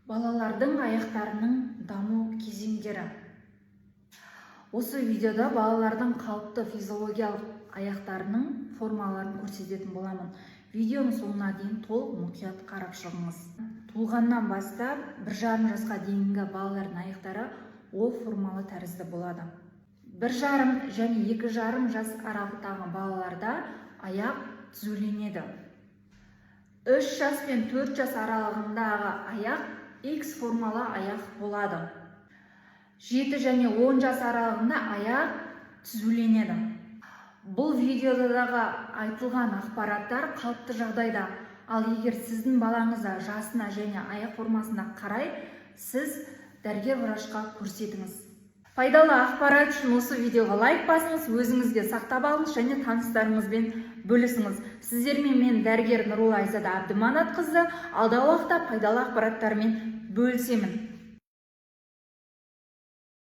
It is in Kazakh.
Балалардың аяқтарының даму кезеңдері. Осы видеода балалардың қалыпты физиологиялық аяқтарының формаларын көрсететін боламын. Видеоның соңына дейін толық мұқият қарап шығыңыз. Туылғаннан бастап 1,5 жасқа дейінгі балалардың аяқтары О формалы тәрізді болады. 1,5 және 2,5 жас аралықтағы балаларда аяқ түзуленеді. 3 жас пен 4 жас аралығындағы аяқ X формалы аяқ болады. 7 және 10 жас аралығында аяқ түзуленеді. Бұл видеодағы айтылған ақпараттар қалыпты жағдайда, ал егер сіздің балаңызда жасына және аяқ формасына қарай, сіз дәрігер врачқа көрсетіңіз. Пайдалы ақпарат үшін осы видеоға лайк басыңыз, өзіңізге сақтап алыңыз және таныстарыңызбен бөлісіңіз. Сіздермен мен, дәрігер Нұрулла Айзада Әбдіманатқызы, алдағы уақытта пайдалы ақпараттармен бөлісемін.